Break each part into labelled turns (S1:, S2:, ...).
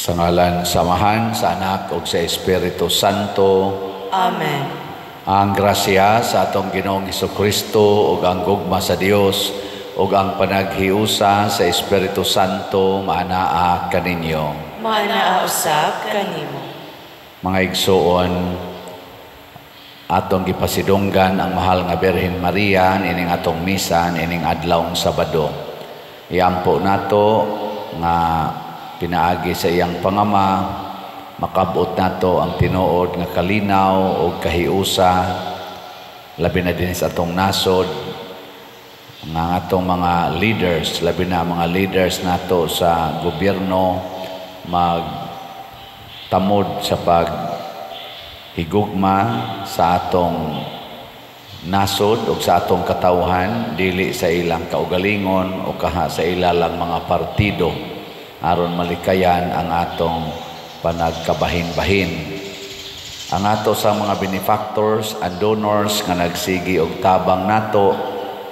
S1: Sa ngalan sa Amahan, sa Anak ug sa Espiritu Santo.
S2: Amen.
S1: Ang grasya sa atong Ginoong Hesukristo ug ang gugma sa Dios ug ang panaghiusa sa Espiritu Santo maanaa kaninyo.
S2: Maanaa usab kanimo.
S1: Mga igsuon, atong gipasidunggan ang mahal nga Birhen Maria ining atong misa ining adlawng Sabado. Iampo nato nga pinaagi sa iyang pangama makabot nato ang tinuod nga kalinaw ug kahiusa, labi na din sa atong nasod nga atong mga leaders, labi na mga leaders nato sa gobyerno, magtamod sa paghigugma sa atong nasod ug sa atong katawhan, dili sa ilang kaugalingon o kaha sa ilalang mga partido, aron malikayan ang atong panagkabahin-bahin. Ang ato sa mga benefactors and donors nga nagsigi og tabang nato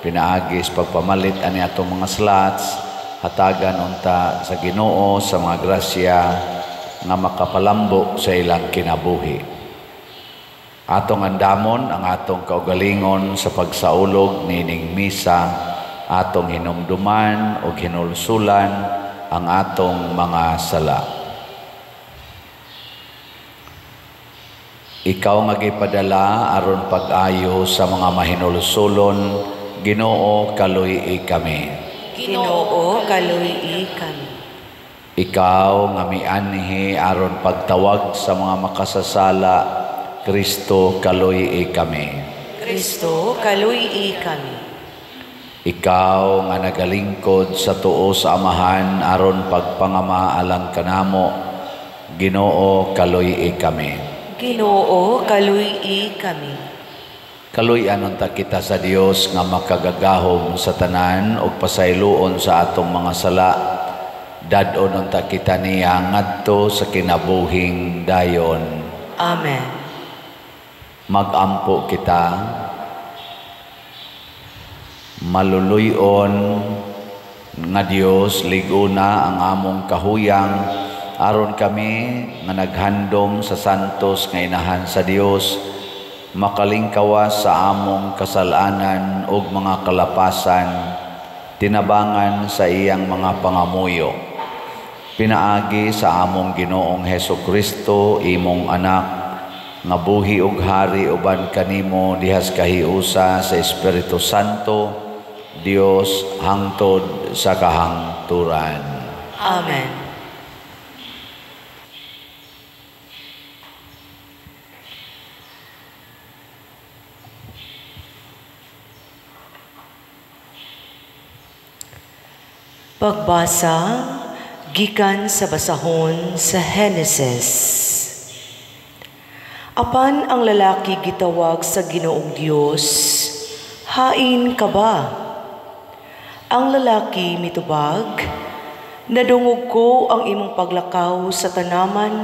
S1: pinaagi sa pagpamalit ani atong mga slots, hatagan unta sa Ginoo sa mga grasya nga makapalambo sa ilang kinabuhi. Atong andamon ang atong kaugalingon sa pagsaulog nining misa, atong hinumduman og hinulsulan ang atong mga sala. Ikaw nga gipadala aron pag-ayo sa mga mahinulsulon, Ginoo, kaluy-i kami.
S2: Ginoo, kaluy-i kami.
S1: Ikaw nga mianhi aron pagtawag sa mga makasasala, Kristo, kaluy-i kami.
S2: Kristo, kaluy-i kami.
S1: Ikaw nga nagalingkod sa tuo sa Amahan aron pagpangama alang kanamo, Ginoo, kaluy-i kami.
S2: Ginoo, kaluy-i kami.
S1: Kaluy-an unta kita sa Dios nga makagagahom sa tanan ug pasayloon sa atong mga sala. Dad-on unta kita niya ngadto sa kinabuhing dayon.
S2: Amen.
S1: Magampo kita. Maluluyon nga Dios, liguna ang among kahuyang aron kami nga naghandom sa santos nga inahan sa Dios makalingkawas sa among kasalanan ug mga kalapasan, tinabangan sa iyang mga pangamuyo. Pinaagi sa among Ginoong Hesukristo, imong anak, nga buhi ug hari uban kanimo dihas kahiusa sa Espiritu Santo, Dios hangtod sa kahangturan.
S2: Amen. Pagbasa gikan sa basahon sa Henesis. Apan ang lalaki gitawag sa Ginoong Dios, "Hain ka ba?" Ang lalaki mitubag, "Nadungog ko ang imong paglakaw sa tanaman,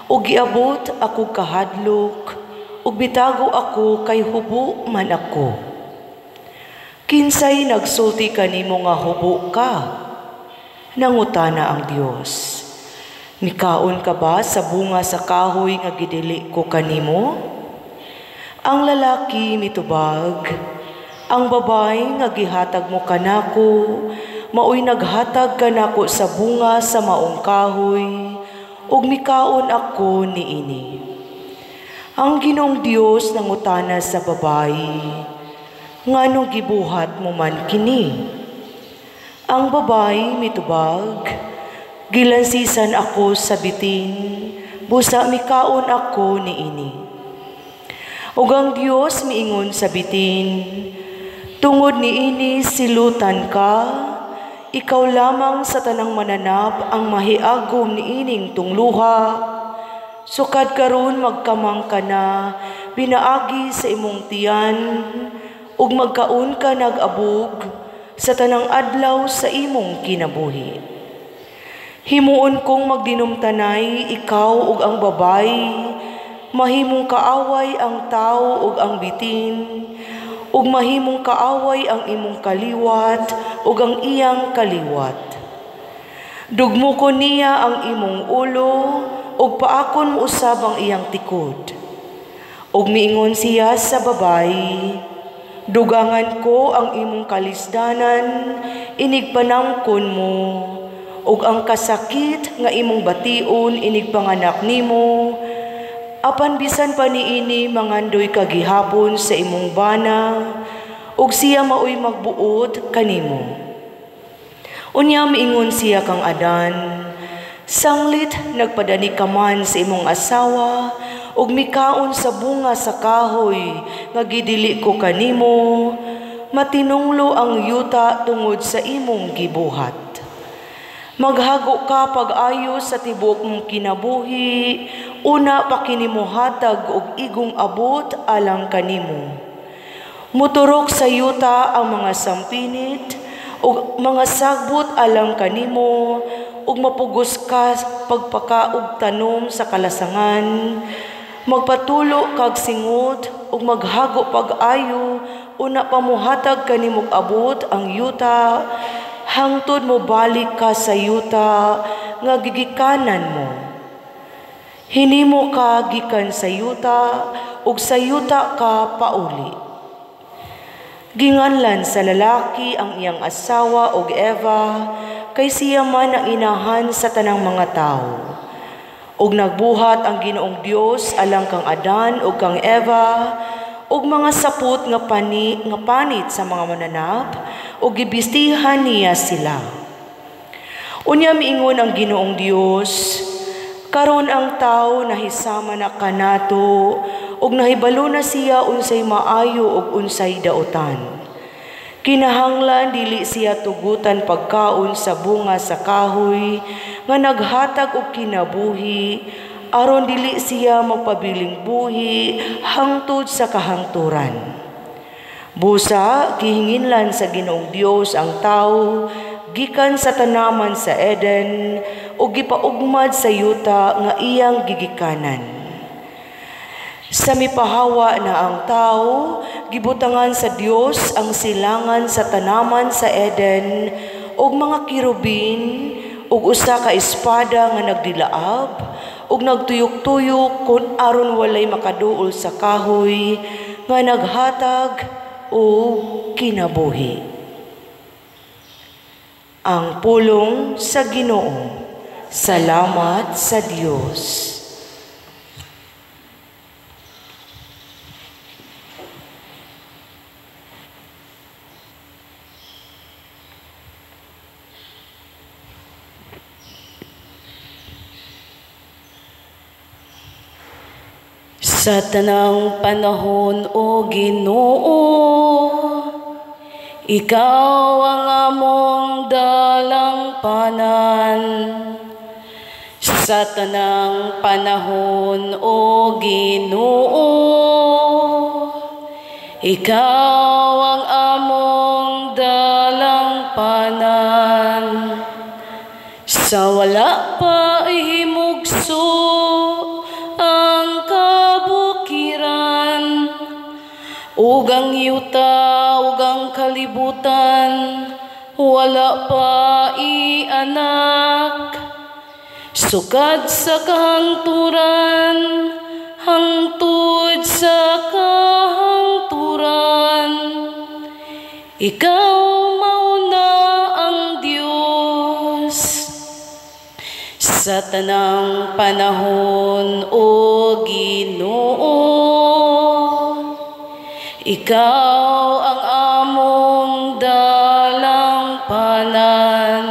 S2: ug giabot ako kahadlok, ug bitago ako kay hubo man ako." Kinsay nagsulti kanimo nga hubo ka? Nangutana ang Dios. Mikaon ka ba sa bunga sa kahoy nga gidili ko kanimo? Ang lalaki mitubag, ang babae nga gihatag mo kanako, maoy naghatag kanako sa bunga sa maong kahoy, ug mikaon ako niini. Ang Ginoong Dios nangutana sa babae, nganong gibuhat mo man kini? Ang babae mitubag, gilansisan ako sa bitin, busa mikaon ako niini. Ug ang Dios miingon sa bitin, tungod niini silutan ka, ikaw lamang sa tanang mananap ang mahiagom niining tungluha. Sukad karon magkamang ka na, pinaagi sa imong tiyan, ug magkaon ka nag-abog sa tanang adlaw sa imong kinabuhi. Himuon kong magdinumtanay ikaw ug ang babae, mahimong kaaway ang tao ug ang bitin, ug mahimong kaaway ang imong kaliwat ug ang iyang kaliwat. Dugmukon niya ang imong ulo ug paakon mo usab ang iyang tikod. Ug miingon siya sa babayi, dugangan ko ang imong kalisdanan, inigpanangkon mo, ug ang kasakit nga imong bation inigpanganak nimo. Apan bisan pa niini mangandoy ka gihapon sa imong bana, ug siya maoy magbuot kanimo. Unya miingon siya kang Adan, sanglit nagpadani ka man sa imong asawa, ug mikaon sa bunga sa kahoy nga gidili ko kanimo, matinunglo ang yuta tungod sa imong gibuhat. Maghago ka pag-ayo sa tibuok mong kinabuhi, una pa kini mohatag og igong abot alang kanimo. Muturok sa yuta ang mga sampinit ug mga sagbot alang kanimo, ug mapugos ka pagpakaog tanom sa kalasangan. Magpatulo kag singot ug maghago pag-ayo, una pa mohatag kanimog abot ang yuta, hangtod mobalik ka sa yuta nga gigikanan mo. Hinimo ka gikan sa yuta ug sa yuta ka pauli. Ginganlan sa lalaki ang iyang asawa og Eva, kay siya man ang inahan sa tanang mga tawo. Ug nagbuhat ang Ginoong Dios alang kang Adan ug kang Eva ug mga sapot nga panit sa mga mananap, ug gibistihan niya sila. Unya miingon ang Ginoong Dios, karon ang tawo nahisama na kanato ug nahibalo na siya unsay maayo ug unsay daotan. Kinahanglan dili siya tugutan pagkaon sa bunga sa kahoy nga naghatag og kinabuhi, aron dili siya magpabiling buhi hangtod sa kahangturan. Busa gihinginlan sa Ginoong Dios ang tawo gikan sa tanaman sa Eden ug gipaugmad sa yuta nga iyang gigikanan. Sa mipahawa na ang tao, gibutangan sa Dios ang silangan sa tanaman sa Eden ug mga kerubin ug usa ka espada nga nagdilaab ug nagtuyok-tuyok kun aron walay makaduol sa kahoy nga naghatag og kinabuhi. Ang pulong sa Ginoo. Salamat sa Dios.
S3: Sa tanang panahon, o Ginoo, ikaw ang among dalangpanan. Sa tanang panahon, o Ginoo, ikaw ang among dalangpanan. Sa wala pa ihimugso ang kabukiran, ug ang yuta ug ang kalibutan wala pa ianak. Sukad sa kahangturan hangtod sa kahangturan, ikaw mauna ang Dios. Sa tanang panahon, o Ginoo, ikaw ang among dalangpanan.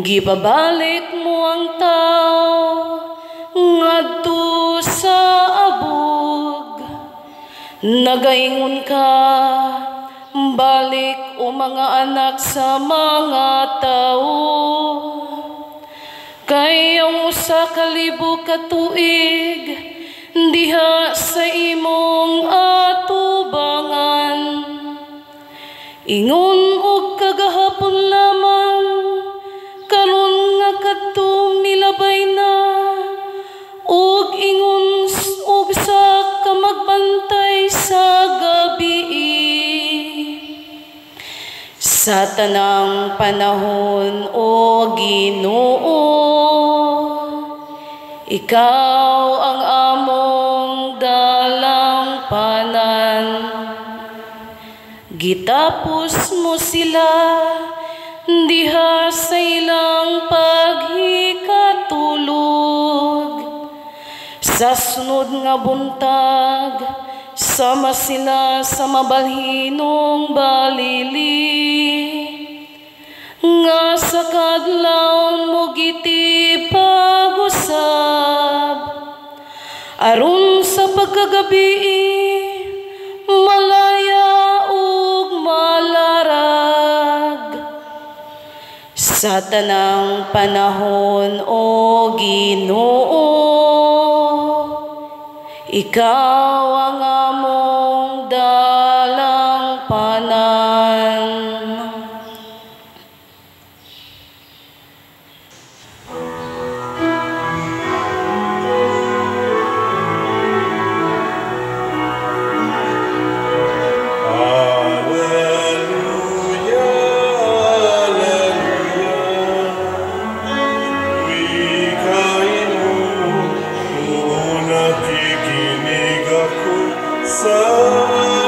S3: Gipabalik mo ang tao ngadto sa abog. Nagaingon ka, balik o mga anak sa mga tao. Kay ang usa ka libo ka tuig diha sa imong atubangan. Ingon og kagahapon lamang, karon nga kadto milabay na, ug ingon og sa kamagbantay sa gabi. Sa Sa tanang panahon, O Ginoo, ikaw ang among dalampanan. Gitapos mo sila diha sa ilang paghikatulog. Sa sunod nga buntag, sama sila sa mabalhinong balili. Nga sa kadlawon mo giti pag-usab, aron sa pagkagabi malaya ug malarag. Sa tanang panahon, O Ginoo, ikaw ang among dalampanan.
S4: Alleluia, alleluia. Wikain mo, nakikinig ako sa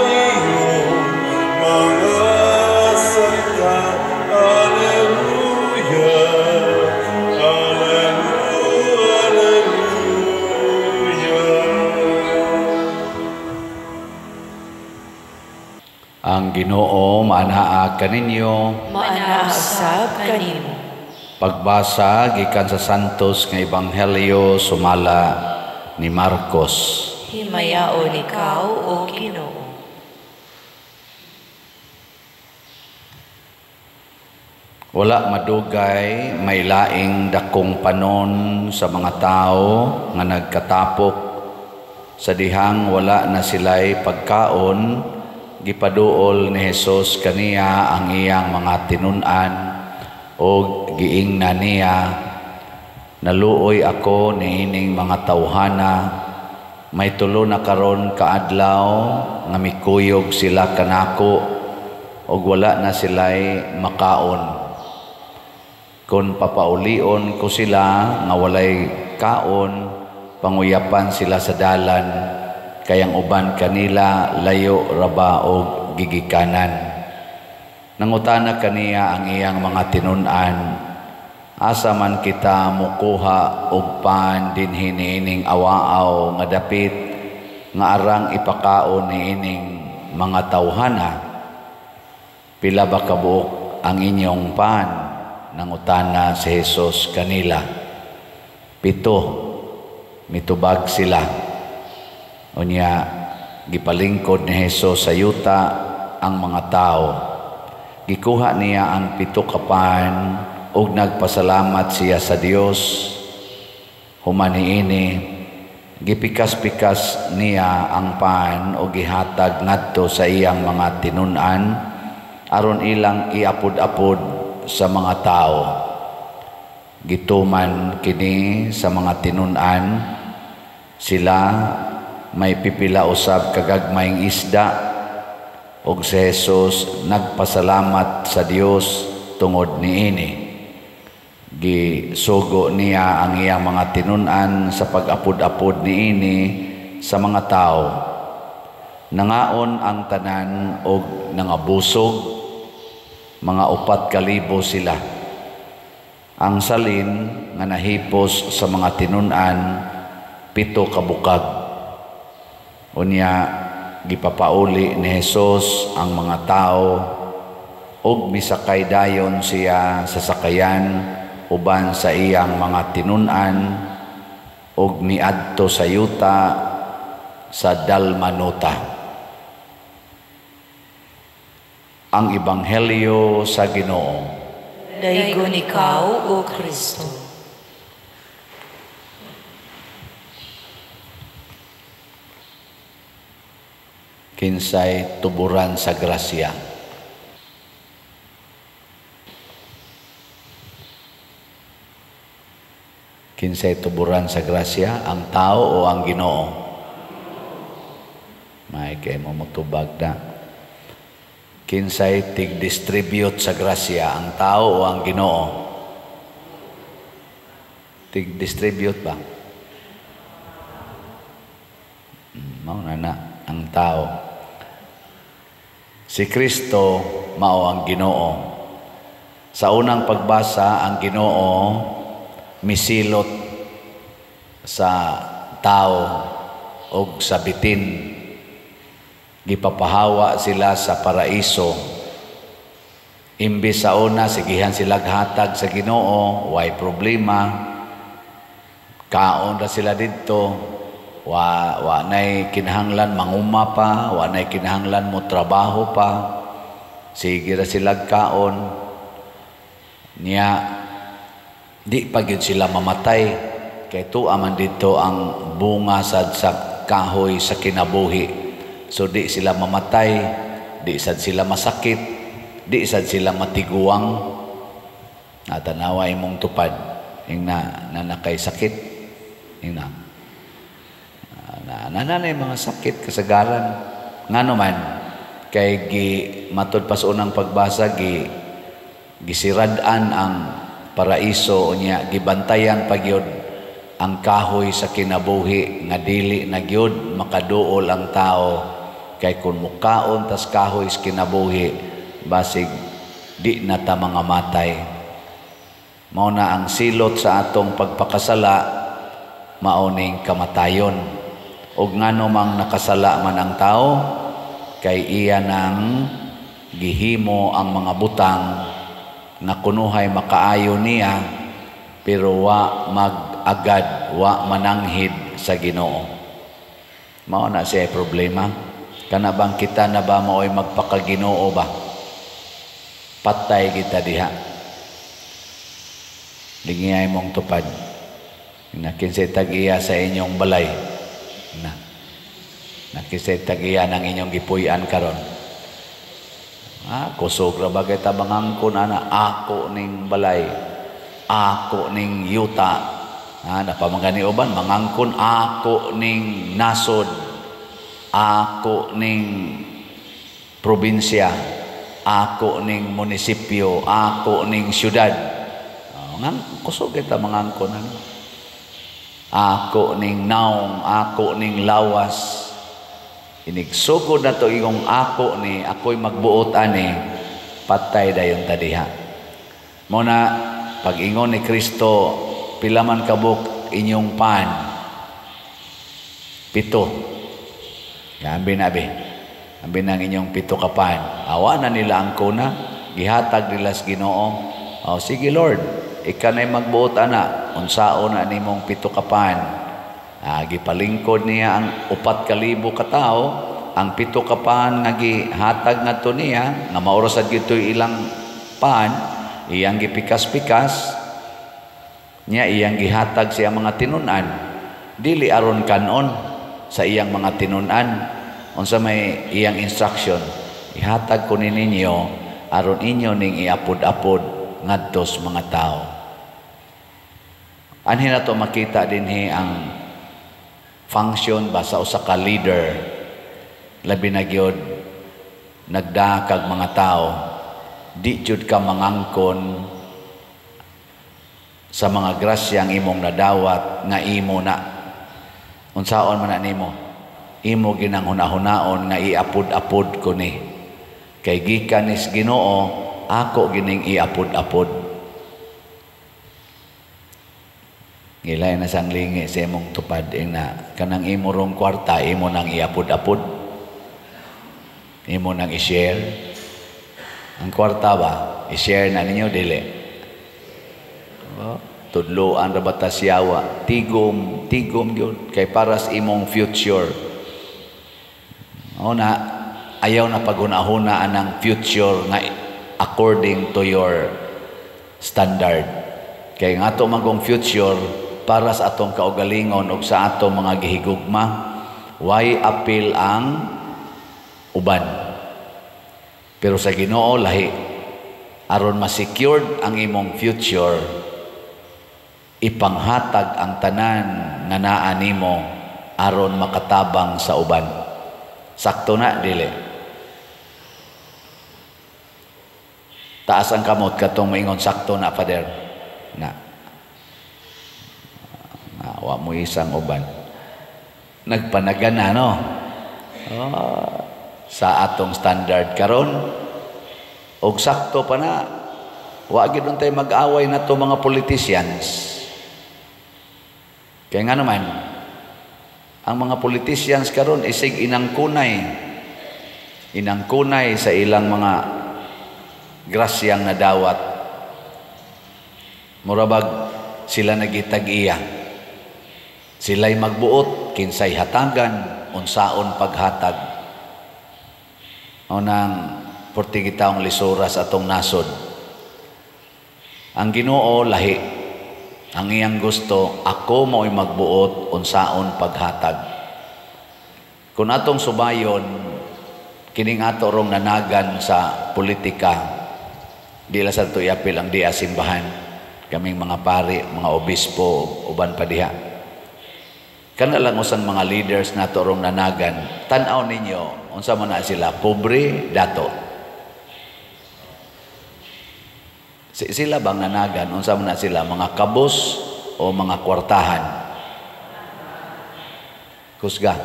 S4: iyong mga salita. Alleluia, alleluia, alleluia.
S1: Ang Ginoo maanaa kaninyo.
S2: Maanaa usab kanimo.
S1: Pagbasa gikan sa Santos nga Ebanghelyo sumala ni Marcos.
S2: Himayaon ikaw, O Ginoo.
S1: Wala madugay may laing dakong panon sa mga tao nga nagkatapok sa dihang wala na sila'y pagkaon. Gipaduol ni Jesus kaniya ang iyang mga tinun-an og giingna niya, naluoy ako niining mga tawhana, may tulo na karon kaadlaw nga mikuyog sila kanako og wala na sila'y makaon. Kon papaulion ko sila nga walay kaon, panguyapan sila sa dalan, kayang uban kanila layo raba og gigikanan. Nangutana kaniya ang iyang mga tinun-an, asa man kita mukuha og pan dinhi niining awaaw nga dapit nga arang ipakaon niining mga tawhana? Pila ba kabuok ang inyong pan? Nangutana si Jesus kanila. 7. Mitubag sila. Unya gipalingkod ni Jesus sa yuta ang mga tao. Gikuha niya ang 7 ka pan ug nagpasalamat siya sa Dios. Human niini, gipikas-pikas niya ang pan ug gihatag ngadto sa iyang mga tinun-an aron ilang iapod-apod sa mga tao. Gituman kini sa mga tinun-an, sila may pipila usab kagagmayng isda, ug si Jesus nagpasalamat sa Dios tungod niini. Gisugo niya ang iyang mga tinun-an sa pag-apod-apod niini sa mga tao. Nangaon ang tanan og nangabusog, mga 4,000 sila. Ang salin nga nahipos sa mga tinun-an, 7 ka bukag. Unya gipapauli ni Jesus ang mga tao ug misakay dayon siya sa sakayan uban sa iyang mga tinun-an ug miadto sa yuta sa Dalmanuta. Ang Ebanghelyo sa Ginoo.
S2: Daygon ikaw, O Kristo.
S1: Kinsay tuburan sa grasya. Kinsay tuburan sa grasya, ang tao o ang Ginoo? May kay mo mutubag na. Kinsay tig-distribute sa grasya, ang tao o ang Ginoo? Tig-distribute ba? Mao na na ang tao. Si Kristo mao ang Ginoo. Sa unang pagbasa, ang Ginoo misilot sa tao og sa bitin. Gipapahawa sila sa paraiso. Imbis sa una, sigihan sila hatag sa Ginoo, way problema. Kaon ra sila didto, wa nay kinahanglan manguma pa, wa nay kinahanglan mo trabaho pa. Sige ra sila kaon. Niya di pa gyud sila mamatay kay tuwa man didto ang bunga sad sa kahoy sa kinabuhi. So di sila mamatay, di sad sila masakit, di sad sila matiguang. Natanawa imong tupad ingna na nakay sakit, ingna na nanay mga sakit kasagaran. Ngano man kay gi matud pa sa unang pagbasa, gi gisirad-an ang paraiso unya gibantayan pa gyud ang kahoy sa kinabuhi nga dili na gyud makaduol ang tao. Kay kun mukaon tas kahoy sa kinabuhi, basig di na ta mga matay. Mao na ang silot sa atong pagpakasala, mao ning kamatayon. Og ngano mang nakasala man ang tao, kay iya nang gihimo ang mga butang na kunuhay makaayo niya, pero wa mag-agad, wa mananghid sa Ginoo. Mao na siya problema. Kana bang kita na ba mao'y magpakaginoo ba? Patay kita diha. Lingiyay mong tupad. Nakinsay tag-iya sa inyong balay. Na. Nakinsay tag-iya ng inyong gipuy-an karon. Ah, kusog ra ba kay tabangangkon ana? Ako ning balay. Ako ning yuta. Ah, napamangani uban mangangkon ako ning nasod. Ako ning probinsya, ako ning munisipyo, ako ning syudad. Oh, ngang kusog kita mangangkon ano. Ako ning naong, ako ning lawas. Inigsugod na to ingong ako ni, ako'y magbuot ani, patay dayon ta diha. Mao na pag-ingon ni Kristo, pila man kabuk inyong pan? 7. Ambi na abi. Ambi na ang inyong 7 ka pan. Awa na nila ang kuna, gihatag nila sa Ginoo. O, sige Lord, ika na'y magbuot ana, unsaon na nimong 7 ka pan. Ah, gipalingkod niya ang 4,000 ka tawo, ang 7 ka pan nga gihatag ngadto niya, nga maura sad gito'y ilang pan, iyang gipikas-pikas niya, iyang gihatag siya mga tinun-an. Dili aron kanon sa iyang mga tinun-an. Unsa may iyang instruction, ihatag ko ni ninyo aron inyo ning iapod-apod ngadto sa mga tao. Anhi na to makita dinhi ang function ba sa usa ka leader, labi na gyud nagdakag mga tao, di jud ka mangangkon sa mga grasyang imong nadawat nga imo na. Unsaon man na nimo, imo ginang hunahunaon nga iapod-apod ko ni. Kay gikan ni Ginoo, ako gining iapod-apod. Ngilay na sang lingi sa imong tupad ing na kanang imo rong kwarta imo nang iapod-apod, imo nang i-share. Ang kwarta ba i-share na ninyo dili? Oh, tudloan ra ba ta siyawa, tigom tigom gyud kay para sa imong future. O na ayaw na paghuna-huna anang future nga according to your standard. Kay nga ato magong future para sa atong kaugalingon ug sa atong mga gihigugma, way apil ang uban. Pero sa Ginoo lahi, aron ma-secured ang imong future, ipanghatag ang tanan nga naa nimo aron makatabang sa uban. Sakto na dili? Taas ang kamot katong moingon sakto na, Father. Na. Na wa mo isang uban. Nagpanagana, no? Oh, sa atong standard karon og sakto pa na, wa gid untay mag-away na to mga politicians. Kaya nga naman ang mga politicians karon isig inangkunay. Inangkunay sa ilang mga grasyang nadawat. Murabag sila nagitag-iya. Sila'y magbuot kinsay hatagan unsaon paghatag. Unang portigitaong lisura sa atong nasod. Ang Ginoo lahi. Ang iyang gusto, ako mao'y magbuot unsaon paghatag. Kung atong subayon kining ato rong nanagan sa politika, di lang sa ito iapil ang diya simbahan, kaming mga pari, mga obispo, uban pa diha. Kana lang usang mga leaders nato rong nanagan, tan-aw ninyo, unsa man na sila, pobre, dato. Sila bang nanagan, unsa man na sila, mga kabos o mga kwartahan? Kusga.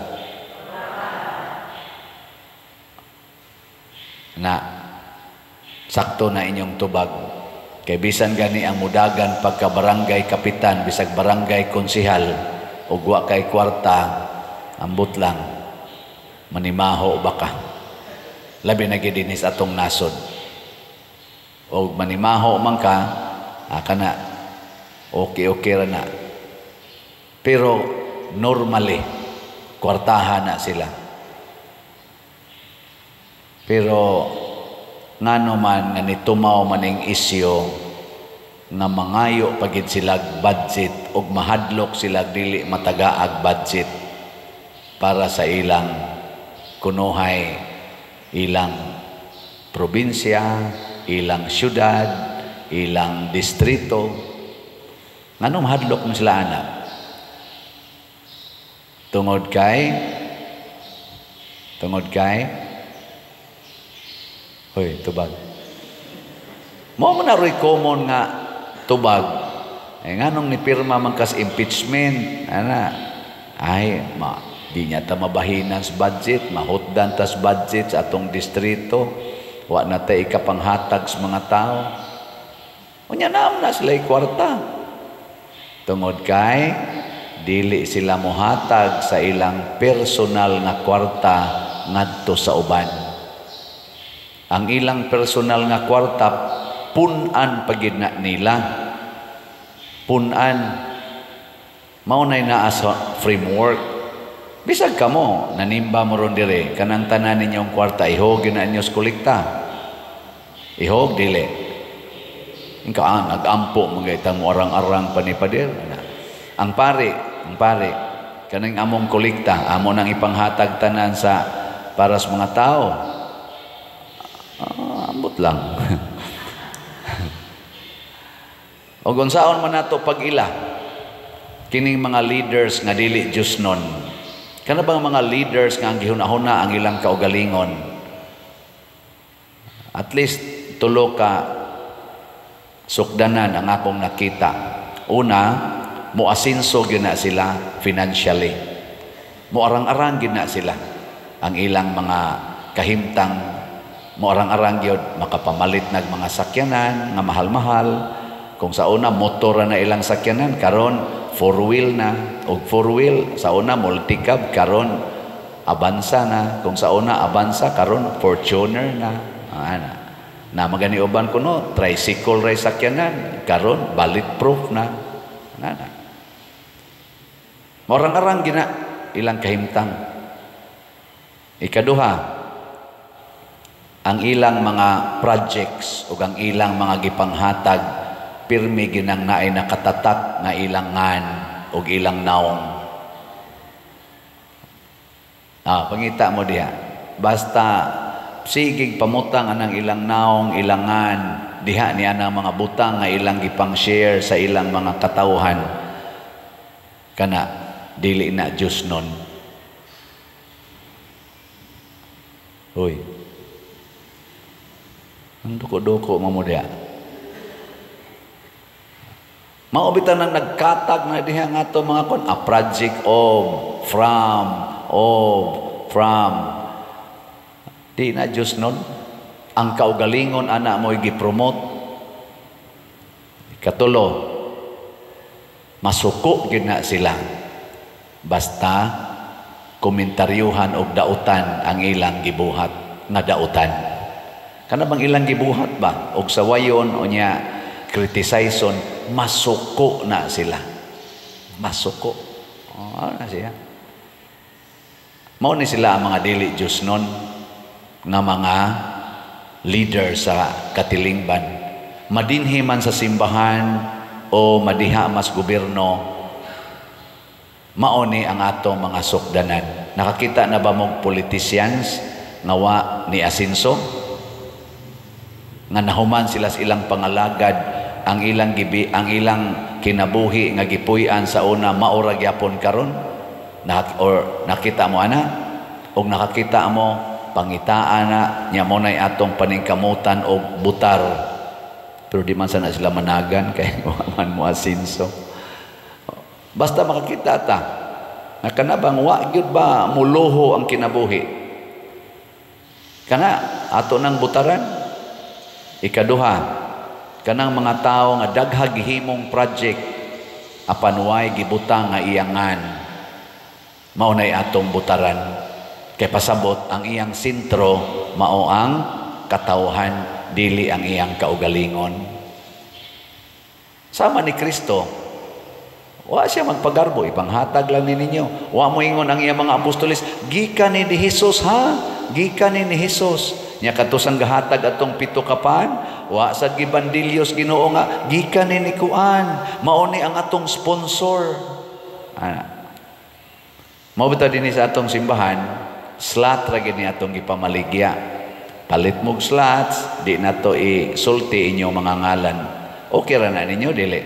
S1: Na sakto na inyong tubag. Kay bisan gani ang mudagan pagka barangay kapitan, bisag barangay konsihal, ug wa kay kwarta, ambot lang manimaho baka. Labi na gid dinhi sa atong nasod. Og manimaho man ka, kana okay ra na. Pero normally kwartahan na sila. Pero ngano man nga nitumaw maning isyo nga mangayo pagid sila budget og mahadlok sila dili matagaag budget para sa ilang kunuhay, ilang probinsya, ilang syudad, ilang distrito. Nganong mahadlok man sila ana? Tungod kay hoy, tubag. Mao man na ro'y common nga tubag. Eh, nganong nipirma man kas impeachment, ana, ay, di niya ta mabahinan sa budget, mahutdan tas budget sa atong distrito, wa na ta ikapanghatag sa mga tao. Unya naam na sila'y kwarta. Tungod kay, dili sila mohatag sa ilang personal nga kwarta ngadto sa uban. Ang ilang personal nga kwarta, pun-an pagid na nila. Pun-an. Mao nay naa sa framework. Bisag kamo, nanimba mo ron dire, kanang tanan ninyong kwarta, ihog na inyo sa kolekta. Ihog, dili. Ingka, nag-ampo, mga itang mo arang-arang panipadir. Ang pare, kanang among kolekta, amo nang ipanghatag tanan sa para sa mga tao. Ambot lang. O unsaon man nato pag-ila kining mga leaders nga dili Diyos nun. Kana bang mga leaders nga ang gihuna-huna ang ilang kaugalingon? At least tulo ka sukdanan ang akong nakita. Una, moasinso gyud na sila financially. Moarang-arang gyud na sila ang ilang mga kahimtang. Moarang-arang gyud makapamalit nag mga sakyanan nga mahal-mahal. Kung sa una motor na ilang sakyanan, karon four wheel na, og four wheel sa una multicab, karon Avanza na. Kung sa una Avanza, karon Fortuner na. Ana. Na magani uban kuno tricycle ray sakyanan, karon bulletproof na. Ana. Moarang-arang gina ilang kahimtang. Ikaduha, ang ilang mga projects ug ang ilang mga gipanghatag pirmi ginang naay nakatatak nga ilang ngan ug ilang naong. Pangita mo diha. Basta sigig pamutang anang ilang naong, ilangan, diha niya ang mga butang nga ilang gipang-share sa ilang mga katawhan. Kana dili na Diyos nun. Hoy. Ang duko-duko mo diha. Mao bitaw nang nagkatag na diha nga ato mga kon, a project of, from, of, from. Di na Diyos nun. Ang kaugalingon ana mo'y gipromote. Katulo, masuko gyud na sila. Basta komentaryuhan og dautan ang ilang gibuhat nga dautan. Kana bang ilang gibuhat ba og sawayon o nya criticizeon, masuko na sila. Masuko. Oh, na siya. Mao ni sila ang mga dili Diyos nun nga mga leader sa katilingban. Madinhi man sa simbahan o madiha mas gobyerno, mao ni ang atong mga sukdanan. Nakakita na ba mong politicians nga wa ni asinso? Nga nahuman sila sa ilang pangalagad, ang ilang gibi, ang ilang kinabuhi nga gipuy-an sa una mao ra gyapon karon? Or nakita mo ana? Og nakakita mo, pangitaan na nya mo nay atong paningkamutan og butar. Pero di man sana sila managan kay wa man mo asinso. Basta makakita ta nga kana bang wa gyud ba muluho ang kinabuhi. Kana ato nang butaran. Ikaduha, kanang mga tawo nga daghag gihimong project apan way gibutang nga iyangan, mao nay atong butaran. Kay pasabot ang iyang sentro mao ang katawhan, dili ang iyang kaugalingon. Sama ni Kristo, wa siya magpagarbo, ipanghatag lang ni ninyo. Wa mo ingon ang iyang mga apostoles, gikan ni Jesus ha, gikan ni Jesus. Nya katusang gahatag atong 7 ka pan, wa sad gibandilyos Ginoo nga gikan ni kuan, mao ni ang atong sponsor. Ana. Mao bitaw dinhi sa atong simbahan, slot ra gyud ni atong gipamaligya. Palit mog slots, di na to isulti inyong mga ngalan. Okay ra na ninyo dili?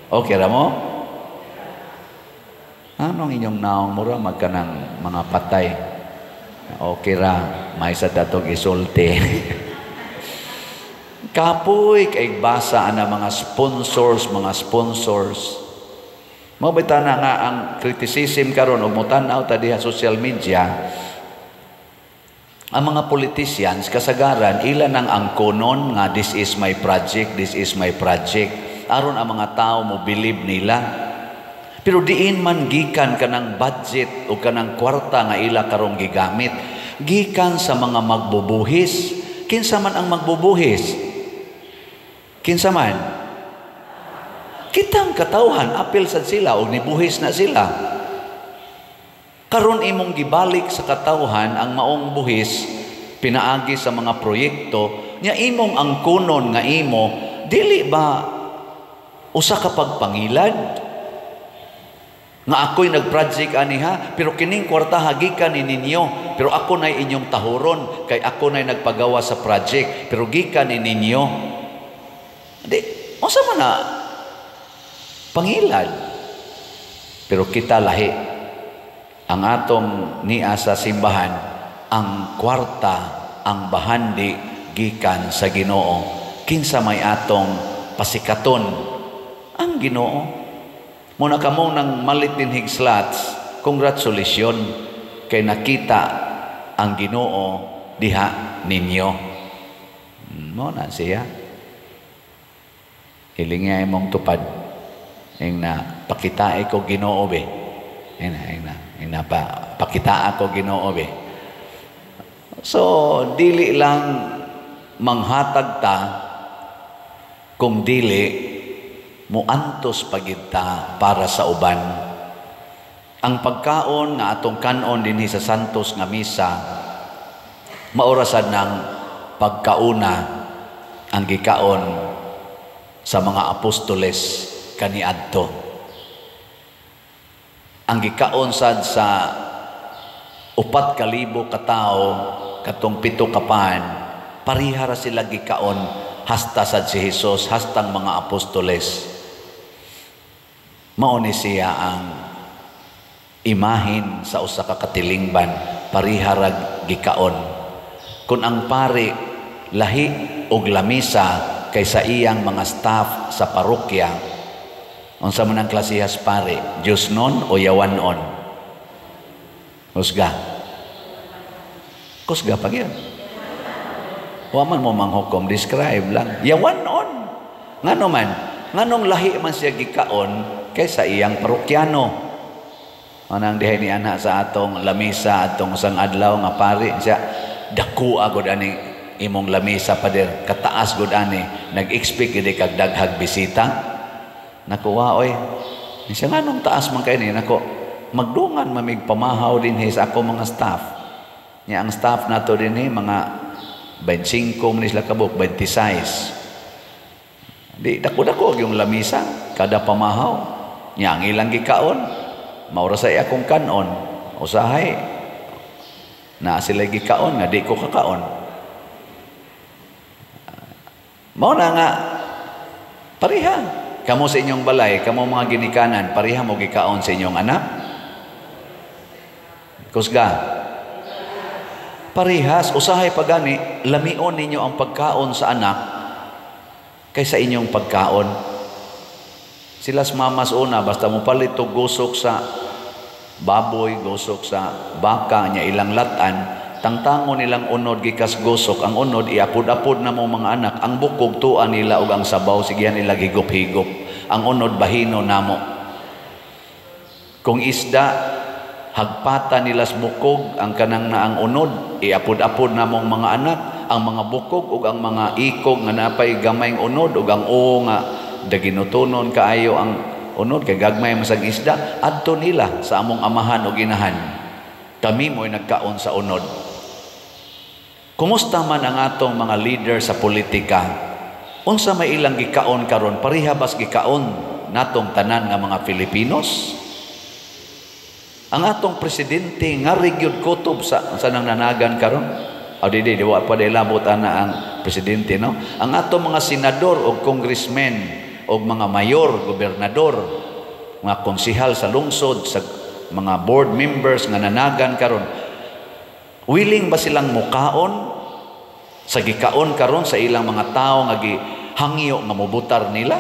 S1: Okay ra mo? Anong inyong naong mura magkanang mga patay? Okay ra, may sa datong isulti. Kapoy kay basa ana mga sponsors, mga sponsors. Mao bitaw na nga ang criticism karon og motan-aw ta diha social media. Ang mga politicians kasagaran ila nang angkonon nga this is my project, this is my project. Aron ang mga tao mo believe nila. Pero diin man gikan kanang budget o kanang kwarta nga ila karong gigamit, gikan sa mga magbubuhis. Kinsa man ang magbubuhis? Kinsa man? Kitang katawhan, apil sad sila og nibuhis na sila. Karon imong gibalik sa katawhan ang maong buhis pinaagi sa mga proyekto nya imong angkonon nga imo, dili ba usa ka pagpangilad? Nga ako'y nag-project aniha, pero kining kwarta gikan ni ninyo, pero ako na'y inyong tahuron, kay ako na'y nagpagawa sa project, pero gikan ni ninyo. Di, unsa man na pangilad? Pero kita lahi. Ang atong niya sa simbahan, ang kwarta, ang bahandi gikan sa Ginoo. Kinsa may atong pasikaton? Ang Ginoo. Muna kamo nang malit din hig slots, congratulations kay nakita ang Ginoo diha ninyo. Mo na siya. Hilinga imong tupad. Ing na pakitae ko Ginoo be. Ing na pa pakita ako Ginoo be. So dili lang manghatag ta kung dili muantos pagid ta para sa uban. Ang pagkaon nga atong kanon dinhi sa Santos nga misa maorasan ng pagkauna ang gikaon sa mga apostoles kaniadto. Ang gikaon sad sa 4,000 ka tawo katong 7 ka pan, pareha ra sila gikaon hasta sad si Hesus, hastang mga apostoles. Mao ni siya ang imahin sa usa ka katilingban, pareha ra gikaon. Kung ang pari lahi og lamisa kaysa iyang mga staff sa parokya, unsa man ang klasehas pare, Diyosnon o yawanon? Husga. Kusga pag yun. Wa man mo manghukom, describe lang. Yawanon. Ngano man? Nganong lahi man siya gikaon kaysa iyang parokyano? Anang dihay ni ana sa atong lamisa atong usang adlaw nga pari siya, dako agod ani imong lamisa, pader, kataas gud ani, nag-expect gid kag daghag bisita. Nakuha oy. Siya, nganong taas man kay ni? Nako, magdungan mamig pamahaw dinhi sa ako mga staff. Nya ang staff nato dinhi mga 25 man sila kabuk, 26. Di dako-dako yung lamisa kada pamahaw. Nya ang ilang gikaon maura sa akong kanon. Usahay na sila gikaon nga di ko kakaon. Mao na nga pareha kamo sa inyong balay, kamo mga ginikanan, pareha mo gikaon sa inyong anak. Kusga. Parehas, usahay pagani, lamion ninyo ang pagkaon sa anak kaysa inyong pagkaon. Sila mamas una, basta mo palit og gusok sa baboy, gusok sa baka, nya ilang latan, tangtango nilang unod gikas gusok, ang unod iapod-apod na mo mga anak, ang bukog tuan nila og ang sabaw, sigihan nila higop-higop. Ang unod bahino namo. Kung isda, hagpata nila sa bukog ang kanang naang unod, iapod-apod namong mga anak ang mga bukog ug ang mga ikog nga napay gamayng unod ug ang o nga daginutunon kaayo ang unod kay gagmay man sang isda, adto nila sa among amahan ug inahan. Kami mo'y nagkaon sa unod. Kumusta man ang atong mga leader sa politika? Unsa may ilang gikaon karon? Pareha bas gikaon natong tanan nga mga Filipinos? Ang atong presidente nga gyud kutob sa nang nanagan karon. O di di wa pa di labot ana ang presidente, no? Ang atong mga senador o congressmen o mga mayor, gobernador, mga konsihal sa lungsod, sa mga board members nga nanagan karon, willing ba silang mukaon sa gikaon karon sa ilang mga tao nga gihangyo nga mobutar nila?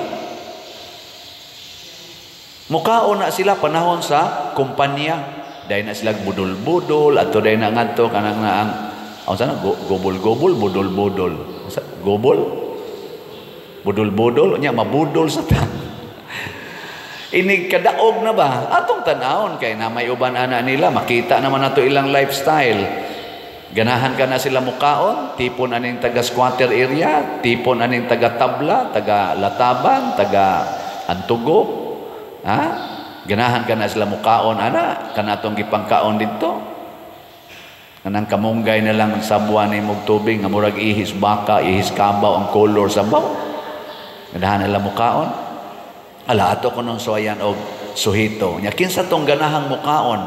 S1: Mukaon na sila panahon sa kumpanya, dahil na sila budol-budol ato dahil na ngadto kanang na ang unsa na gobol-gobol, budol-budol, gobol, budol-budol, nya mabudol sa ta. Inig kadaog na ba atong tan-awon kay na may uban ana nila, makita naman nato ilang lifestyle. Ganahan ka na sila mukaon, tipon aning taga squatter area, tipon aning taga tabla, taga lataban, taga antugo. Ha? Ganahan ka na sila mukaon ana kanatong gipangkaon didto. Kanang kamunggay na lang sabwa ni mog tubig nga murag ihis baka, ihis kabaw ang color sabaw. Ganahan nila mukaon. Ala ato kunon suwayan og suhito. Nya kinsa tong ganahang mukaon?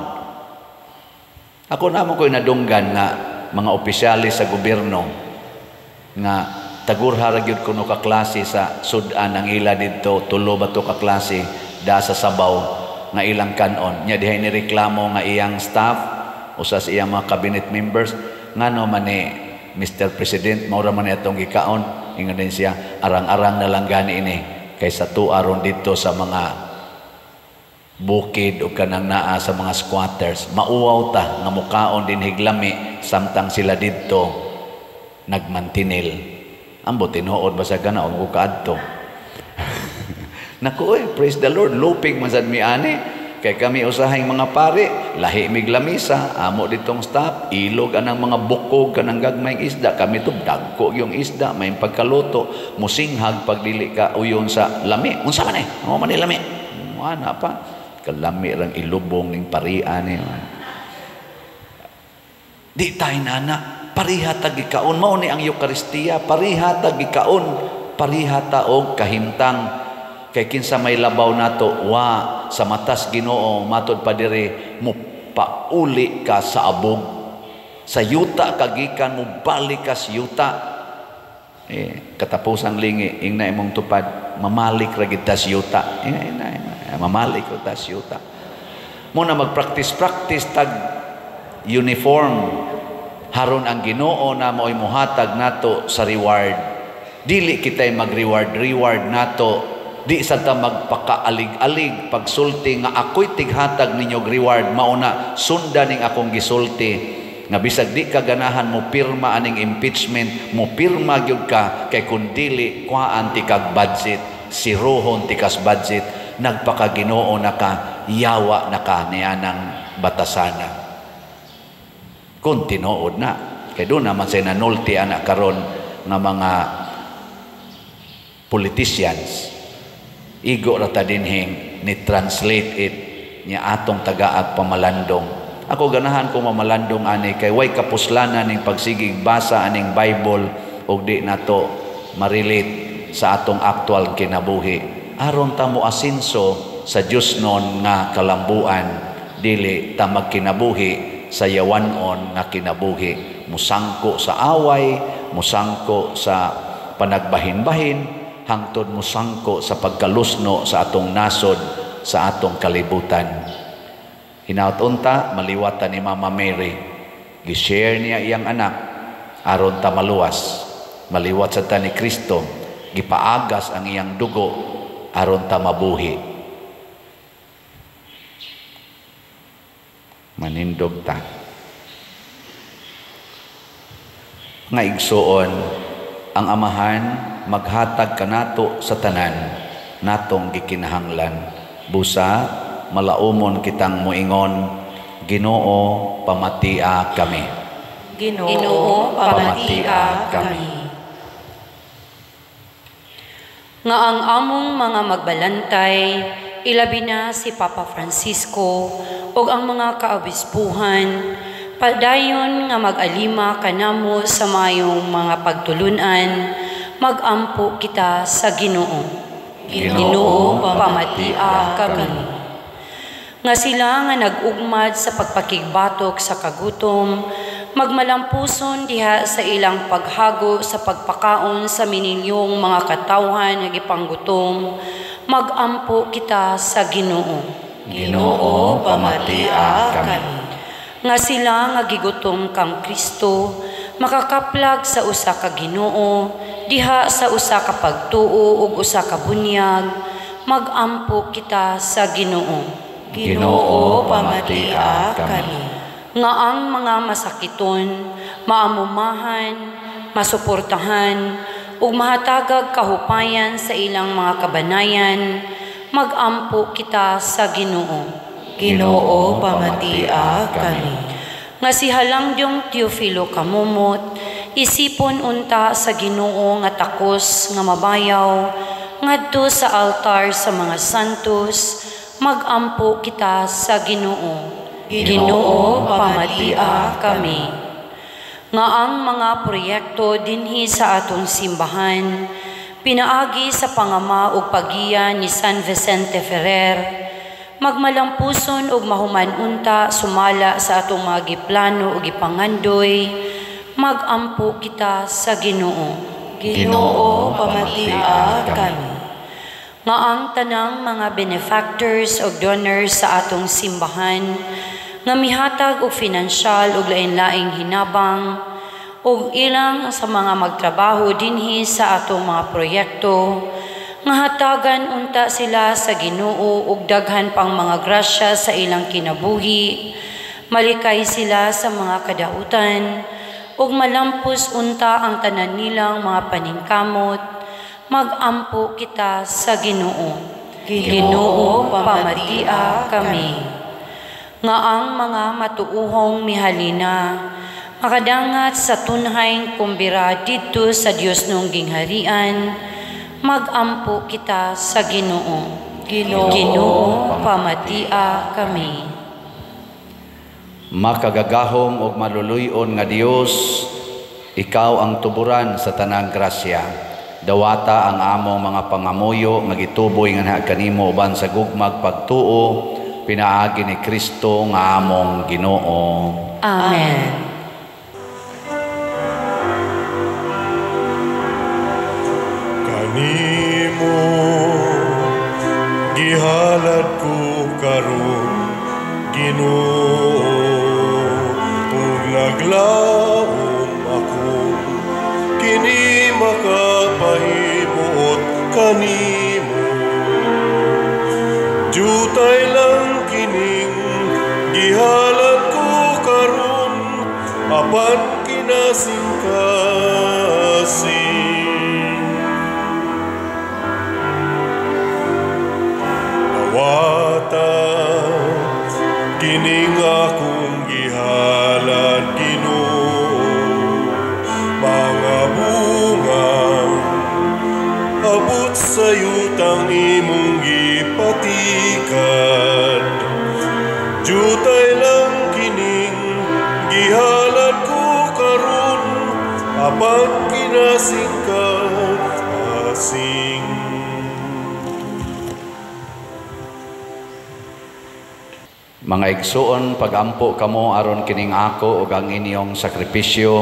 S1: Ako namo ko'y nadunggan nga mga opisyalis sa gobyerno nga tagurha ra gyud kuno ka klase sa sud-an ang ila didto, tulo ba to ka klase da sa sabaw nga ilang kanon. Nya dihay ni reklamo nga iyang staff usa sa iyang mga cabinet members, ngano man ni Mr. President mao ra man ni atong gikaon. Ingon din siya, arang-arang na lang gani ini kaysa tuaron didto sa mga bukid o kanang naa sa mga squatters. Mauwaw ta nga mukaon din higlami samtang sila didto nagmantinil. Ambot tinuod basa kana og kaadto. Naku oy, praise the Lord, lupig man sad mi ani. Kay kami usahing mga pare, lahi mig lamisa, amo ditong staff, ilog anang mga bukog kanang gagmayng isda, kami to dagko yung isda, may pagkaluto, musinghag pag dili ka uyon sa lami. Unsa man eh? Mao man ni lami. Ana pa. Kalami rang ilubong ning parian ni. Di tayo nana, pariha ta gikaon, mao ni ang Eukaristiya, pariha ta gikaon, pariha ta og kahimtang. Kay kinsa may labaw nato, wa sa matas Ginoo matod pa diri mupauli ka sa abog. Sa yuta kagikan mo balik ka sa yuta. Katapusang lingi ingna imong tupad, mamalik ra gid ta sa yuta. Ingna mamalik ra ta sa yuta. Muna magpractice-practice tag uniform. Haron ang Ginoo na mao'y muhatag nato sa reward. Dili kita'y mag-reward reward nato. Di sa ta magpakaalig-alig pagsulti nga ako'y tighatag ninyog reward, mauna sundan ning akong gisulti. Nga bisag di ka ganahan mo pirma aning impeachment, mo pirma gyud ka kay kun dili kuhaan ti kag budget, siruhon ti kas budget, nagpakaginoo na ka, yawa na ka nianang batasana. Kung tinuod na, kay doon naman say nanulti anak karon nga mga politicians, igo ra ta dinhing ni translate it niya atong tagaag pamalandong. Ako ganahan ko mamalandong ani kay way kapuslanan ning pagsigig basa aning Bible ug di nato ma-relate sa atong aktual kinabuhi. Aron ta mo asinso sa Dios non nga kalambuan, dili ta magkinabuhi sa yawanon nga kinabuhi, musangko sa away, musangko sa panagbahin-bahin, hangtod musangko sa pagkalusno sa atong nasod, sa atong kalibutan. Hinaut unta maliwatan ni Mama Mary, gi-share niya iyang anak aron ta maluwas. Maliwat sa ta ni Kristo, gipaagas ang iyang dugo aron ta mabuhi. Manindog ta. Nga igsuon, ang Amahan maghatag kanato sa tanan natong gikinahanglan. Busa malaumon kitang moingon, Ginoo, pamatia kami.
S2: Ginoo, pamatia kami.
S5: Nga ang among mga magbalantay, ilabi na si Papa Francisco ug ang mga kaobispuhan, padayon nga mag-alima kanamo sa mayong mga pagtulunan, magampo kita sa Ginoo. Ginoo, pamatia kami. Nga sila nga nag-ugmad sa pagpakigbatok sa kagutom, magmalampuson diha sa ilang paghago sa pagpakaon sa minilyong mga katawhan nga gipanggutom, magampo kita sa Ginoo.
S1: Ginoo, pamatia kami.
S5: Nga sila nga gigutom kang Kristo, makakaplag sa usa ka Ginoo, diha sa usa ka pagtuo ug usa ka bunyag, magampo kita sa Ginoo.
S1: Ginoo, pamatia kami.
S5: Nga ang mga masakiton, maamumahan, masuportahan, ug mahatagag kahupayan sa ilang mga kabanayan, magampo kita sa Ginoo.
S2: Ginoo, pamatia kami.
S5: Nga si Halangdyong Teofilo Kamumot, isipon unta sa Ginoo nga takos nga mabayaw, ngadto sa altar sa mga santos, magampo kita sa Ginoo. Ginoo, pamatia kami. Nga ang mga proyekto dinhi sa atong simbahan, pinaagi sa pangama ug pagiya ni San Vicente Ferrer, magmalampuson ug mahuman unta sumala sa atong mga giplano ug gipangandoy, magampo kita sa Ginoo.
S2: Ginoo, pamatia kami.
S5: Nga ang tanang mga benefactors ug donors sa atong simbahan, nga mihatag og finansyal ug lain-laing hinabang ug ilang sa mga magtrabaho dinhi sa atong mga proyekto, nga hatagan unta sila sa Ginoo ug daghan pang mga grasya sa ilang kinabuhi, malikay sila sa mga kadautan ug malampos unta ang tanan nilang mga paningkamot, magampo kita sa Ginoo. Ginoo, pamatia kami. Nga ang mga matuuhong mihalina, makadangat sa tunhaing kumbira didto sa Dios nung gingharian, magampo kita sa Ginoo. Ginoo, pamatia kami.
S1: Makagagahom ug maluluy-on nga Dios, ikaw ang tuburan sa tanang grasya. Dawata ang among mga pangamuyo nga gituboy nganha kanimo uban sa gugmag pagtuo, pinaagi ni Kristo nga among Ginoo.
S5: Amen.
S4: Kanimo gihalad ko karon, Ginoo, ug naglaom kanimo. Jutay lang kining gihalad ko karon, apan kinasingkasing. Dawata kining akong gihalad, Ginoo, mga bunga abot sa yutang imong gipatikad. Jutay lang kining gihalad ko karon, apan kinasingkasing.
S1: Mga igsuon, pagampo kamo aron kining ako ug ang inyong sakripisyo,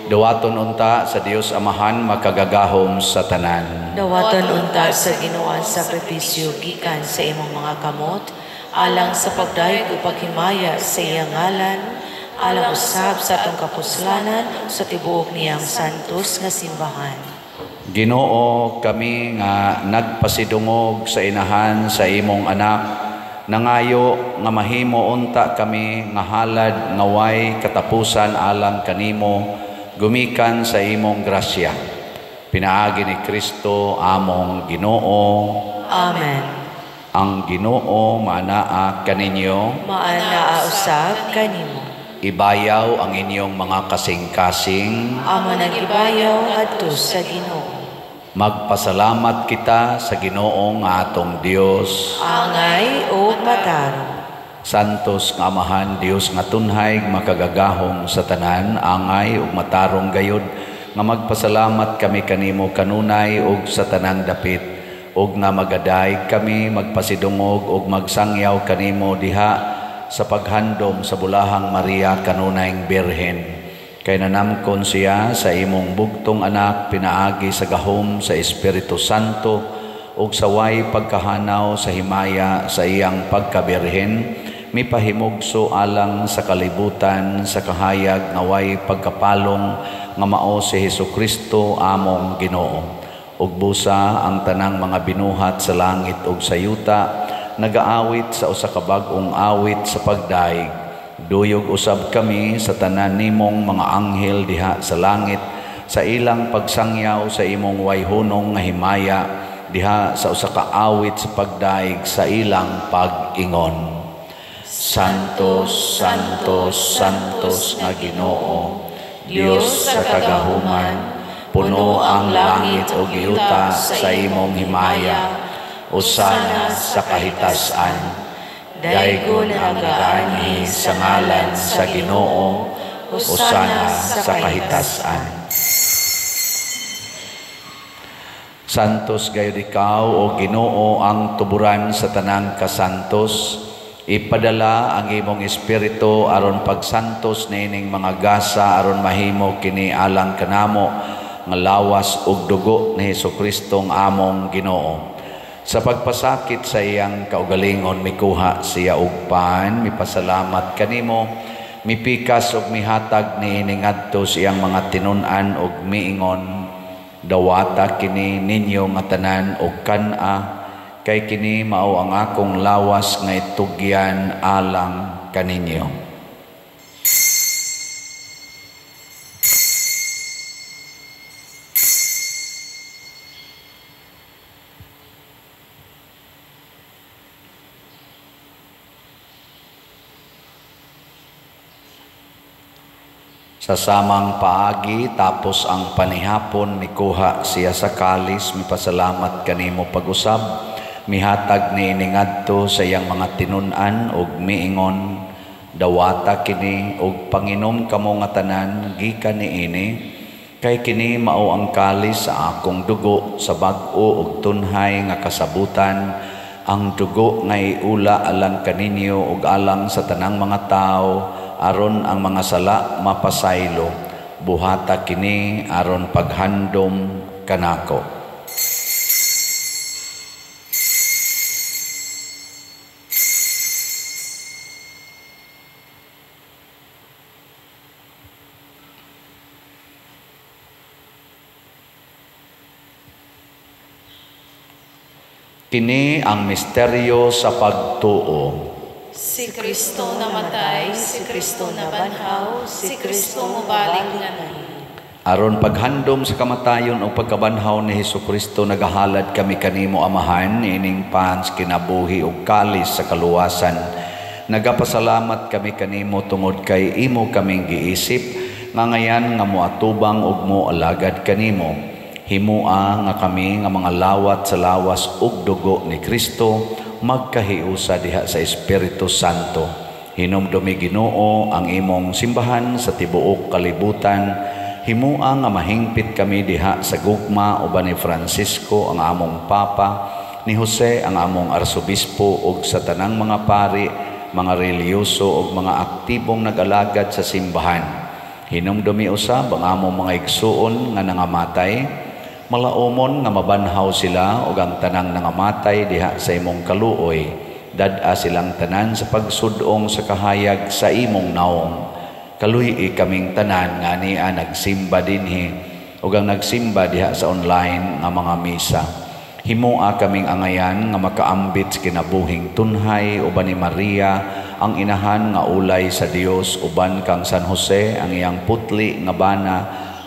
S1: dawaton unta sa Dios Amahan makagagahom sa tanan.
S2: Dawaton unta sa Ginoo ang sakripisyo gikan sa imong mga kamot, alang sa pagdayeg ug paghimaya sa iyang ngalan, alang usab sa atong kapuslanan sa tibuok niyang santos nga simbahan.
S1: Ginoo, kami nga nagpasidungog sa inahan sa imong anak, nangayo nga mahimo unta kami nga halad nga way katapusan alang kanimo, gumikan sa imong grasya. Pinaagi ni Kristo among Ginoo.
S2: Amen.
S1: Ang Ginoo maanaa kaninyo,
S2: maanaa usab kanimo.
S1: Ibayaw ang inyong mga kasing-kasing,
S2: amo nang ibayaw adto sa Ginoo.
S1: Magpasalamat kita sa Ginoo nga atong Dios,
S2: angay ug matarong.
S1: Santos nga Amahan, Dios nga tunhay, makagagahom sa tanan, angay ug matarong gayod nga magpasalamat kami kanimo kanunay ug sa tanang dapit, ug nga magadayeg kami magpasidungog ug magsangyaw kanimo diha sa paghandom sa bulahang Maria kanunayng Birhen. Kay nanamkon siya sa imong bugtong anak pinaagi sa gahom sa Espiritu Santo ug sa way pagkahanaw sa himaya sa iyang pagkabirhen, mipahimugso alang sa kalibutan sa kahayag nga way pagkapalong nga mao si Hesukristo among Ginoo. Ug busa ang tanang mga binuhat sa langit ug sa yuta nagaawit sa usa ka bag-ong awit sa pagdaig. Duyog usab kami sa tanan nimong mga anghel diha sa langit sa ilang pagsangyaw sa imong wayhunong nga himaya diha sa usa ka awit sa pagdaig sa ilang pag-ingon. Santo, Santo, Santos nga Ginoo, Dios sa kagahuman, puno ang langit ug yuta sa imong himaya. Usana sa kahitasan. Daygon ang nagaanhi sa ngalan sa Ginoo, usana sa kahitasan. Santos gayud ikaw, o Ginoo, ang tuburan sa tanang kasantos. Ipadala ang imong espiritu aron pagsantos niining mga gasa aron mahimo kini alang kanamo nga lawas ug dugo ni Hesukristo among Ginoo. Sa pagpasakit sa iyang kaugalingon mikuha siya og pan, mipasalamat kanimo, mipikas ug mihatag niini ngadto sa iyang mga tinun-an ug miingon, dawata kini ninyo nga tanan og kan-a, kay kini mao ang akong lawas nga itugyan alang kaninyo. Sa samang paagi, tapos ang panihapon, mikuha siya sa kalis, mipasalamat kanimo pag-usab, mihatag niini ngadto sa iyang mga tinun-an ug miingon, dawata kini ug panginom kamo nga tanan gikan niini, kay kini mao ang kalis sa akong dugo sa bag-o ug tunhay nga kasabutan, ang dugo nga iula alang kaninyo ug alang sa tanang mga tawo, aron ang mga sala mapasaylo. Buhata kini aron paghandom kanako. Kini ang misteryo sa pagtuo.
S3: Si Kristo namatay, si Kristo nabanhaw, si Kristo mobalik nganhi.
S1: Aron paghandom sa kamatayon o pagkabanhaw ni Hesukristo, nagahalad kami kanimo, Amahan, ining pans kinabuhi ug kalis sa kaluwasan. Nagapasalamat kami kanimo tungod kay imo kaming giisip nga ngayan nga moatubang ug moalagad kanimo. Himua nga kami nga mga lawat sa lawas ug dugo ni Kristo magkahiusa diha sa Espiritu Santo. Hinumdumi, Ginoo, ang imong simbahan sa tibuok kalibutan. Himua nga mahingpit kami diha sa gugma uban ni Francisco ang among Papa, ni Jose ang among Arsobispo ug sa tanang mga pari, mga relihiyoso ug mga aktibong nag-alagad sa simbahan. Hinumdumi usab ang among mga igsuon nga nangamatay, malaumon nga mabanhaw sila ug ang tanang nangamatay diha sa imong kaluoy. Dad-a silang tanan sa pagsudong sa kahayag sa imong naong. Kaluy-i kaming tanan nga ania nagsimba dinhi ug ang nagsimba diha sa online nga mga misa. Himua kaming angayan nga makaambit sa kinabuhing tunhay uban ni Maria ang inahan nga ulay sa Dios, uban kang San Jose ang iyang putli nga bana,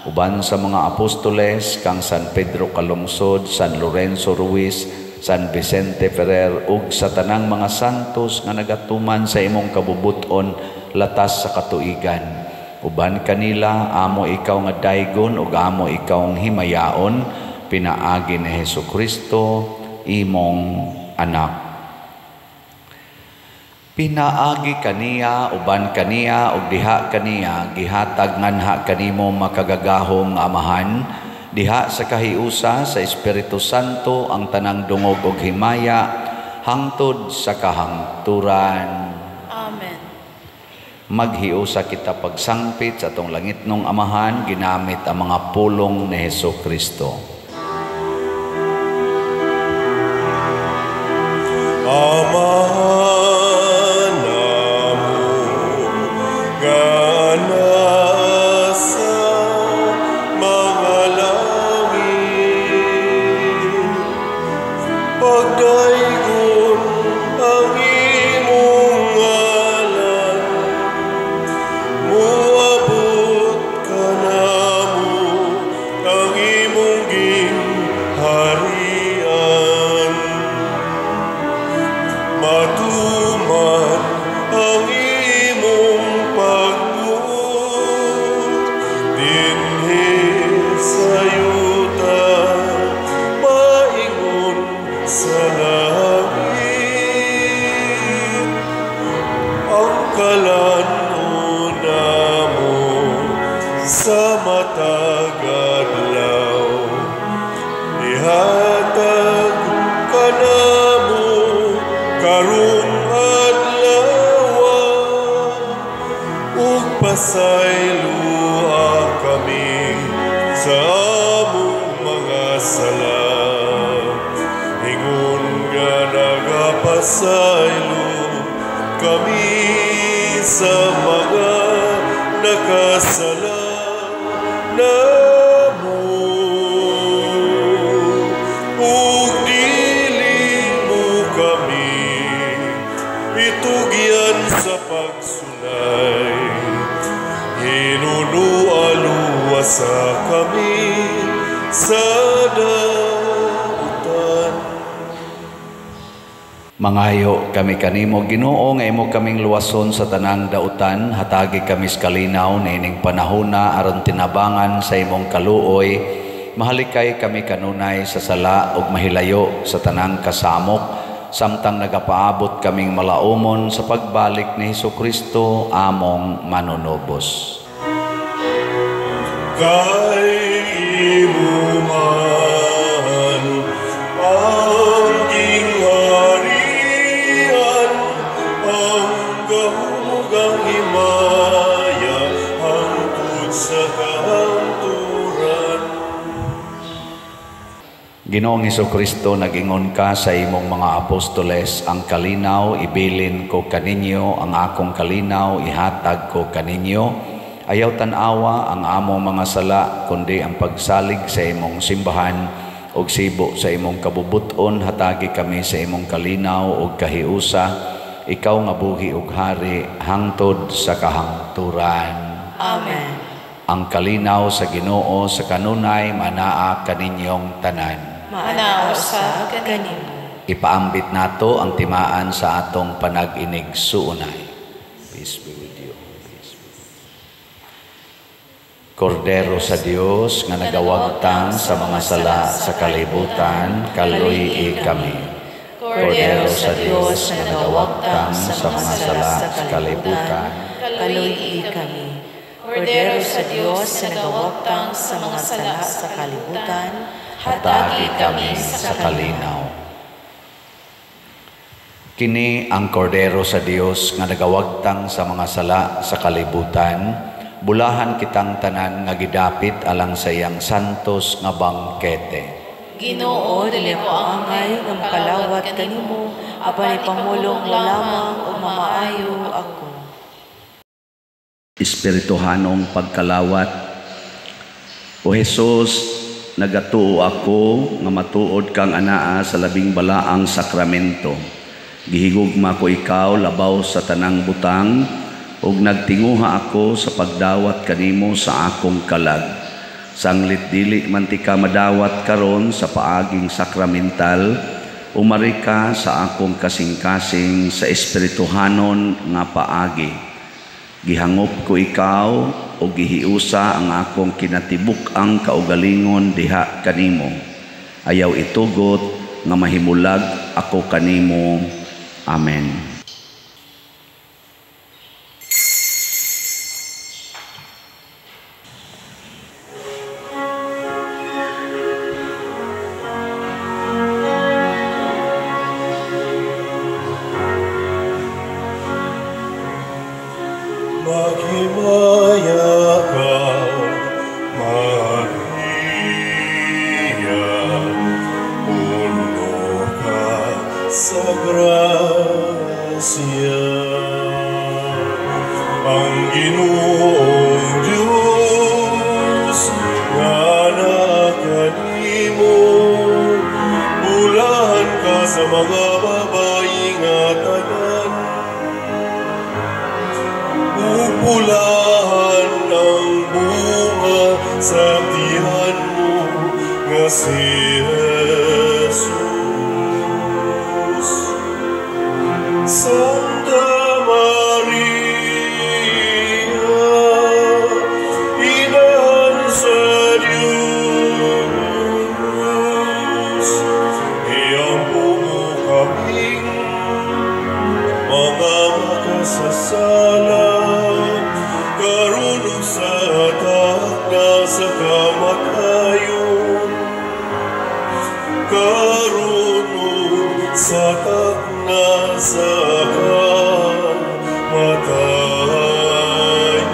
S1: uban sa mga apostoles kang San Pedro Calungsod, San Lorenzo Ruiz, San Vicente Ferrer ug sa tanang mga santos nga nagatuman sa imong kabubut-on latas sa katuigan. Uban kanila amo ikaw nga daygon ug amo ikaw ang himayaon, pinaagi ni Hesukristo imong anak. Pinaagi kaniya, uban kaniya ug diha kaniya gihatag nganha kanimo makagagahom nga Amahan diha sa kahiusa sa Espiritu Santo ang tanang dungog ug himaya hangtod sa kahangturan.
S3: Amen.
S1: Maghiusa kita pagsangpit sa atong langitnong Amahan ginamit ang mga pulong ni Hesukristo.
S4: Amahan namo nga nasa mga langit, pagdaygon ang imong ngalan, moabot kanamo ang imong gingharian. Matuman ang imong pagbuot dinhi sa yuta, maingon sa langit. Ang kalan-on namo sa matag adlaw, ihatag kanamo karong adlaw, ug pasayloa kami sa among mga sala, ingon nga nagapasaylo kami sa mga nakasala namo. Ug dili mo kami itugyan sa pagsulay, hinunualuwasa kami sa dautan.
S1: Mangayo kami kanimo, Ginoo, nga imo kaming luwason sa tanang dautan. Hatagi kami sa kalinaw niining panahona aron tinabangan sa imong kaluoy. Mahalikay kami kanunay sa sala ug mahilayo sa tanang kasamok, samtang nagapaabot kaming malaumon sa pagbalik ni Hesukristo among manunubos.
S4: Kay imo man ang gingharian, ang gahom ang himaya hangtod sa kahangturan.
S1: Ginoong Hesukristo, nag-ingon ka sa imong mga apostoles, ang kalinaw ibilin ko kaninyo, ang akong kalinaw ihatag ko kaninyo. Ayaw tan-awa ang among mga sala, kundi ang pagsalig sa imong simbahan, Ug sibo sa imong kabubuton, hatagi kami sa imong kalinaw ug kahiusa, ikaw nga buhi ug hari hangtod sa kahangturan.
S2: Amen.
S1: Ang kalinaw sa Ginoo sa kanunay manaa kaninyong tanan.
S3: Manaa usab kanimo.
S1: Ipaambit nato ang timaan sa atong panag-inig suunay. Peace be with you. Peace be with you. Kordero sa Dios nga nagawagtang sa mga sala sa kalibutan, kaluy-i kami. Kordero sa Dios nga nagawagtang sa mga sala sa kalibutan,
S2: kaluy-i kami. Kordero sa Dios nga nagawagtang sa mga sala sa kalibutan,
S1: hatagi kami sa kalinaw. Kini ang Kordero sa Dios nga nagawagtang sa mga sala sa kalibutan, bulahan kitang tanan nga gidapit alang sa iyang santos nga bangkete.
S3: Ginoo,
S2: dili
S3: dili
S2: ko
S3: ko
S2: angay nga makalawat kanimo, apan ipamulong lamang ug mamaayo ako.
S1: Espirituhanong pagkalawat. O Hesus, nagatuo ako nga matuod kang anaa sa labing balaang sakramento. Gihigugma ko ikaw labaw sa tanang butang, ug nagtinguha ako sa pagdawat kanimo sa akong kalag. Sanglit dili man ti ka madawat karon sa paaging sakramental, umari ka sa akong kasing-kasing sa espirituhanon nga paagi. Gihangop ko ikaw o gihiusa ang akong kinatibuk-ang kaugalingon diha kanimo. Ayaw itugot nga mahimulag ako kanimo. Amen.
S4: Maghimaya ka, Maria, puno ka sa grasya. Ang Ginoong Diyos nga naa kanimo, bulahan ka sa mga babayi nga tanan. Bulahan ang bunga sa tiyan mo nga si Jesus. Santa Maria, Inahan sa Diyos, iampo mo kaming mga makasasala, karon ug sa takna sa kamatayon. Karon ug sa takna sa kamatayon. Amen.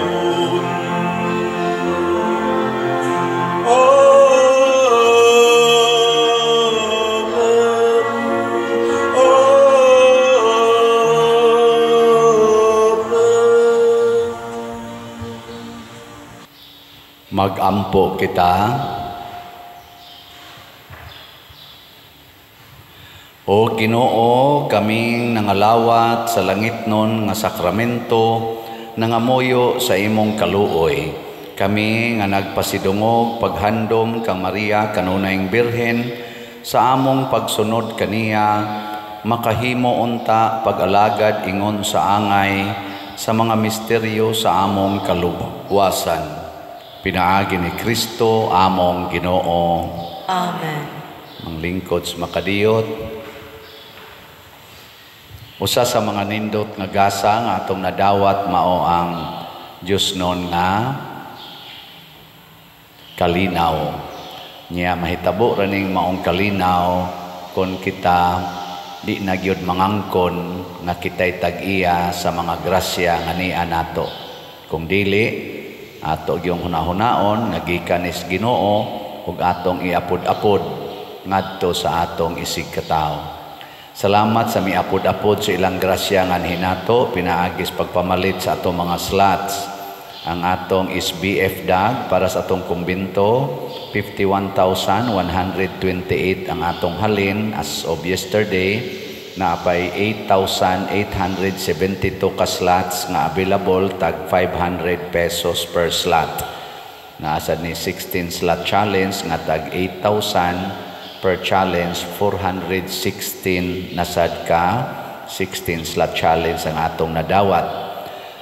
S4: Amen.
S1: Magampo kita. O Ginoo, kaming nangalawat sa langitnon nga sakramento, nangamuyo sa imong kaluoy. Kami nga nagpasidungog paghandom kang Maria kanunayng Birhen sa among pagsunod kaniya, makahimo unta pag-alagad ingon sa angay sa mga misteryo sa among kaluwasan. Pinaagi ni Kristo among Ginoo.
S2: Amen.
S1: Manglingkod sa makadiyot. Usa sa mga nindot nga gasa nga atong nadawat mao ang Dios non nga kalinaw. Nya mahitabo ra ning maong kalinaw kon kita di na gyud mangangkon nga kitay tag-iya sa mga grasya nga nia nato. Kung dili, ato gyung hunahunaon nga gikan is Ginoo ug atong iapod-apod ngadto sa atong isig katawo. Salamat sa miapod-apod sa ilang grasya nga hinato pinaagis pagpamalit sa atong mga slots. Ang atong SBF DAG para sa atong kumbinto, 51,128 ang atong halin as of yesterday, naapay 8,872 ka slots nga available, tag 500 pesos per slot. Naa sad ni 16 slot challenge nga tag 8,000 per challenge, 416 na sad ka 16 slot challenge ang atong nadawat.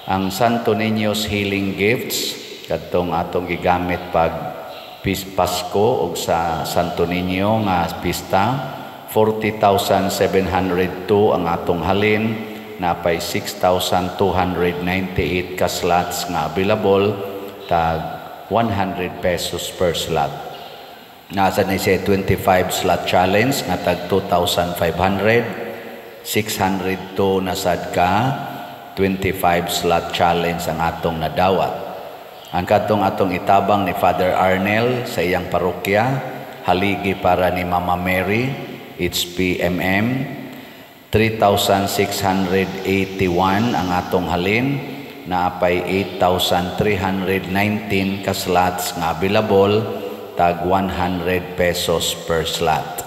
S1: Ang Santo Niño's Healing Gifts, kadtong atong gigamit pag Pasko og sa Santo Niño nga pista, 40,702 ang atong halin, napay 6,298 ka slots nga available, tag 100 pesos per slot. Naa sad ni siya 25 slot challenge nga tag 2,500, 602 na sad ka 25 slot challenge ang atong nadawat. Ang kadtong atong itabang ni Father Arnel sa iyang parokya, haligi para ni Mama Mary, HPMM, 3,681 ang atong halin, naapay 8,319 ka slots nga available, tag 100 pesos per slot.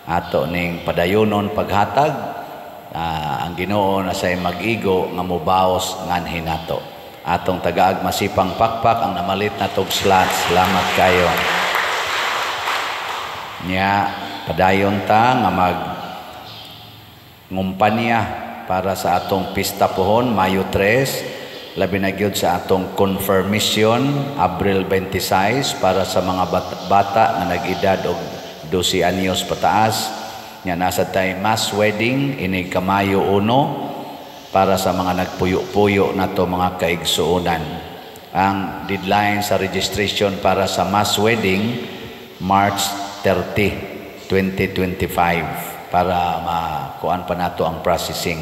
S1: Ato ning padayonon paghatag, ang Ginoo na say mag-igo nga mubaos nganhi nato. Atong tagaag masipang pakpak ang namalit na tog slots. Salamat kayo. Nya padayon ta nga mag ngumpanya para sa atong pista pohon Mayo 3, labi na gyud sa atong confirmation Abril 26 para sa mga bata nga nag-edad og 12 anyos pataas. Nya nasa tay mass wedding inig Kamayo 1 para sa mga nagpuyo-puyo nato mga kaigsuonan. Ang deadline sa registration para sa mass wedding March 30, 2025 para makuan pa nato ang processing.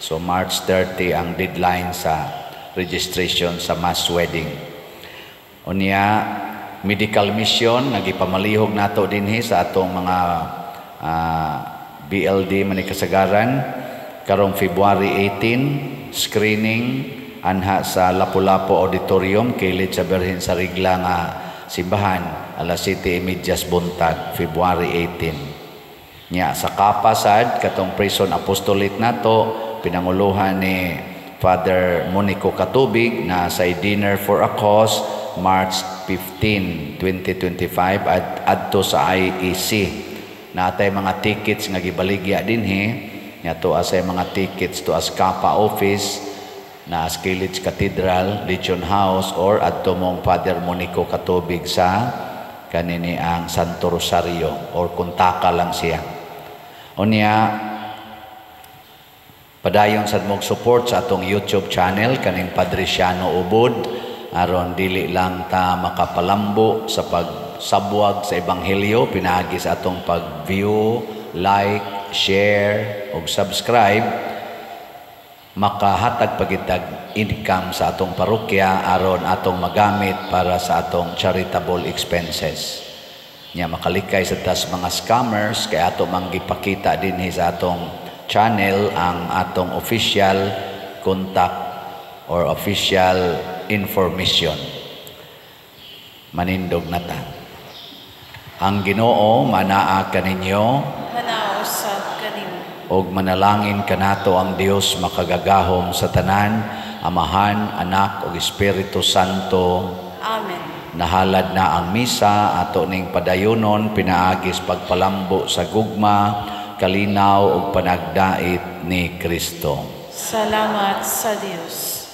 S1: So March 30 ang deadline sa registration sa mass wedding. Unya medical mission nga gipamalihog nato dinhi sa atong mga BLD manikasagaran karong February 18, screening anha sa Lapu-Lapu Auditorium kilid sa Birhen sa Rigla nga simbahan alas 7:30 buntag, February 18. Nya sa Kapasad katong prison apostolate nato pinanguluhan ni Father Monico Katubig na sa dinner for a cause March 15, 2025 at adto sa IEC. Natay mga tickets nga gibaligya dinhi nya to asay mga tickets to as Kapa office na as Kilits Cathedral, Legion House or adto mong Father Monico Katubig sa kanini ang Santo Rosario or kontaka lang siya. Unya padayon sad mog support sa atong YouTube channel kaning Padre Siano Ubod aron dili lang ta makapalambo sa pagsabwag sa ebanghelyo pinaagi sa atong pag-view, like, share ug subscribe, makahatag pagitag income sa atong parokya aron atong magamit para sa atong charitable expenses. Nya makalikay sa tas mga scammers kay ato mang gipakita dinhi sa atong channel ang atong official contact or official information. Manindog na ta. Ang Ginoo manaa kaninyo,
S3: manaa usab kanimo.
S1: Og manalangin kanato ang Dios makagagahom sa tanan, Amahan, Anak ug Espiritu Santo.
S3: Amen.
S1: Nahalad na ang misa ato ning padayonon pinaagis pagpalambo sa gugma, kalinaw ug panagdait ni Kristo.
S3: Salamat sa Dios.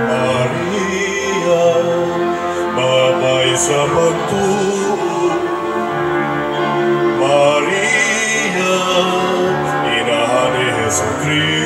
S4: Maria, babay sa pagtuo. Maria, inahan ni Jesucristo.